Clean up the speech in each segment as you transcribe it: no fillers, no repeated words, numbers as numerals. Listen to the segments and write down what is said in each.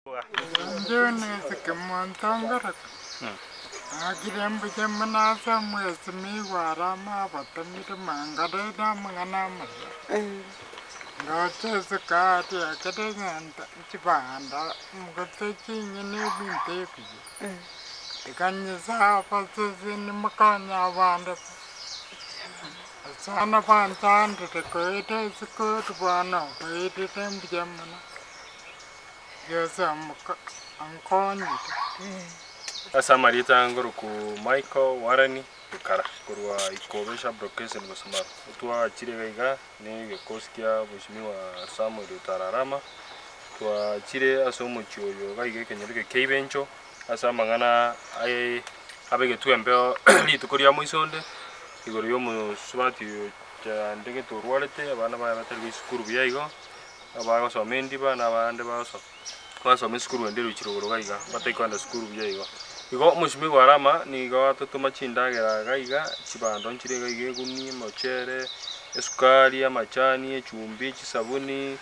Inche nesike monto ngoreka, naakire mbuya mono ase omwesimigwa arame abatomire mangarere amang'ana amaya. Ngocha esukari ekero egento chibando gose chinyeni ebinto ebiya, tiga Nyasaye abasesenie mokonye abande bo. Abana banchandire koira esukuru bono obairire mbuya mono. Yeso ankonyire. Ase amarieta ngoroku Michael Warani Gekara korwa Ikobe Sub-location Bosomaro. Twachire iga iga ne egekosi kia Mheshimiwa Samuel Otararama. Twachire ase omochie oyo iga iga ekenyoro eke kia Ibencho ase amang'ana aye abegetwe embeo rituko ria moiso onde igoro ya omosubati oyo ochandegete orwarete abana baye batari gochia esukuru buya igo. Abagosoma endiba na abande bagoso basoma esukuru ende erochire igoro iga iga, batari kogenda sukuru buya igo. Igo omosimigo Arama nigo atotoma chindagera iga iga, chibando nchire iga iga egunia, omochere, esukari, amachani, echumbi, chisabuni,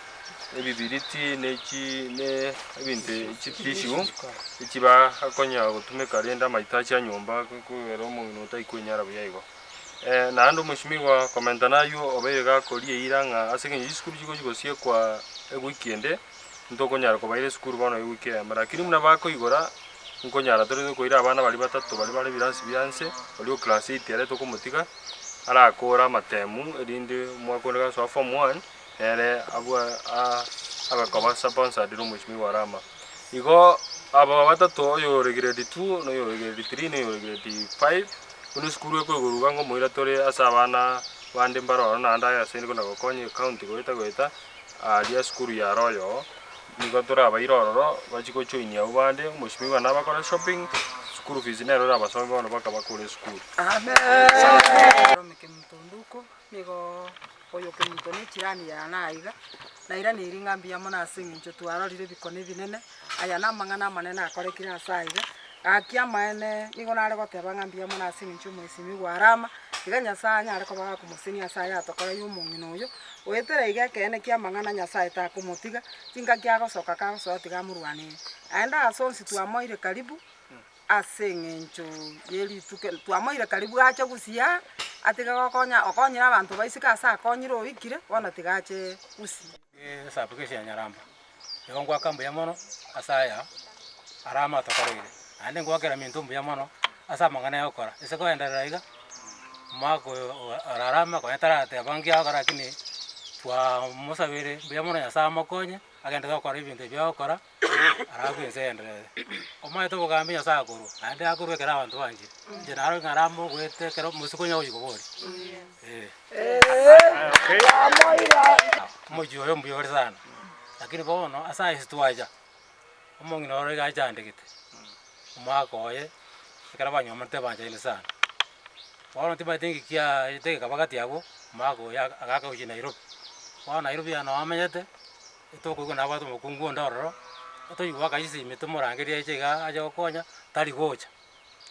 ebibiriti ne chi ne ebinto chitissue, echi bakonya gotumeka rende amahitaji a nyomba kogera omong'ina otari kwenyara buya igo. Naende omosimigwa komenta nayio obeire gakoria eira ng'a ase eng'encho chisukuru chigochi gosiekwa ewiki ende, ntokonyara kobaira esukuru bono ewiki eyemo. Lakini buna bakoigora, nkonyara tore koira abana baria batato baria bare ebirasi bia nse, oria o class eight ere tokomotiga, arakore amatemu erinde omwaka onde gasoa form one, nere abwa abe koba sponsored na omosimigwa Arama. Igo aba batato oyore grade two, na oyore grade three, na oyore grade five, buna esukuru ekoigorwa iga ngomoira tore ase abana bande mbare ororo naende aye ase kona gokonya ecounty goeta goeta, aria esukuru yare oyooo, nigo torabaire ororo bachie gojoinia abwo bande, omosimigwa nabakore shopping, school fees nere orabasome bono mpaka bakore esukuru. Kemunto Nigo oyo Kemunto ne echirani yane aiga, nairaneirie ng'a mbuya mono ase eng'encho twarorire ebikone ebinene, aya namang'ana amanene akorekire ase aiga. Gaki amaene nigo nare goteba ng'a mbuya mono ase eng'encho omwesimigwa Arama, tiga Nyasaye anyare koba gakomosenia ase aya atokora ya omong'ina oyo, goetera iga ekeene kia amang'ana Nyasaye takomotiga, chingaki agosoka kagosoa tiga amorwanere. Naende ase onsi twamoire karibu. Ase engencho ye rituko twamoire karibu ache gusii aa, atige gokonya okonyire abanto baisiko ase akonyire oikire, bono tiga ache gusii. Esabuku ya Nyaramba, nigo ngoaka mbuya mono ase aya aria amatokoreire, naende ngoakera minto mbuya mono ase amang'ana ya gokora. Ase koenderera iga, omwaka oyo orarame konya tarateba nki agokora lakini twamosabeire mbuya mono Nyasaye amokonye, agenderere gokora ebinto ebi agokora. Arabwo ense egenderere. Omanyete obogambi Nyasae akorwa, naende akorwa ekero abanto banchire. Inche naro ng'a ramba ogoeta ekero omosike onya gochia koboria. Eh. Omochie oyo mbuya ore sana, lakini bono ase ase twacha, omong'ina oro iga achandegete, omwaka oye, ekero banyomanete banchaine sana. Bono timanyeti ng'iki kiaete gekaba gati abwo, omwaka oyo agaka gochia Nairobi. Bono Nairobi aye noo amenyete. Tokoigwa nabwate omokungu onde ororo, toigwe goaka chisimi tomorangerie aiche igaa ache gokonya, tari gocha.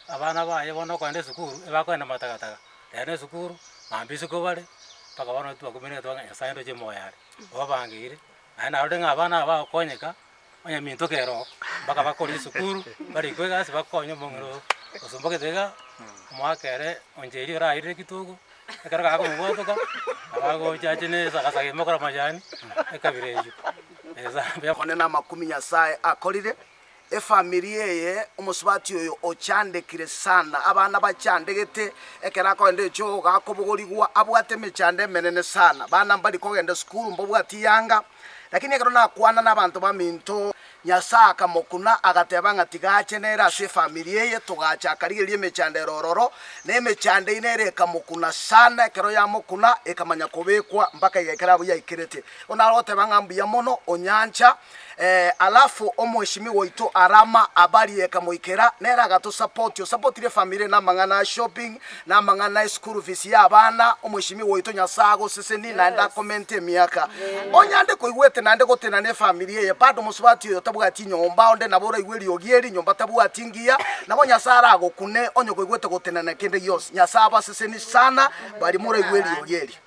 Abana baye bono okoenda esukuru, ebakogenda matagataga, rero na esukuru, mambia isiko bare, mpaka bono twakuminetwe ng'a Nyasaye ndoche moyo are, obabangeire, naende narorire ng'a abana aba bagokonyeka, onye minto kere oo, mpaka bakore esukuru, barikwe egasi bakonye omong'ina oo osombokete igaa, omwaka ere oncheri orairire kituko. Ekero gakomobwatoka, nabo agocha ache ne esagasaga ime okora amachani, ekabira eyio. Esambe. One namakumi Nyasae akorire, efamiri eye omosubati oyo ochandekire sana, abana bachandegete, ekero akogenda echoo gakobogorigwa abwate emechando emenene sana, bana mbari kogenda esukuru mbabwati yanga, Lakini ekero nakwana nabanto baminto, Nyasae akamokuna, agateba ng'a tiga ache nere ase efamiri eye, togacha akarigereria emechando ere ororo, na emechando eyio nere ekamokuna sana, ekero yamokuna ekamanya kobekwa mpaka iga ekero abwo yaikerete. Bono nare goteba ng'a mbuya mono onyancha, alafu omweshimiwa oito Arama habari ekamoikera, nere agatosapoti, osapotire efamiri eye namang'ana a shopping, Namang'ana eschool fees y'abana, omweshimiwa oito Nyasae agosesenie naende akomente emiaka. Onye ande koigwete naende gotenena efamiri eye bado mosubati oyo tabwati nyomba onde nabo oraigwe eriogi eri nyomba tabwati ngiya nabo Nyasae aragokune onye koigwete gotenena kende gionsi. Nyasae abasesenie sana baria moraigwe eriogi eri.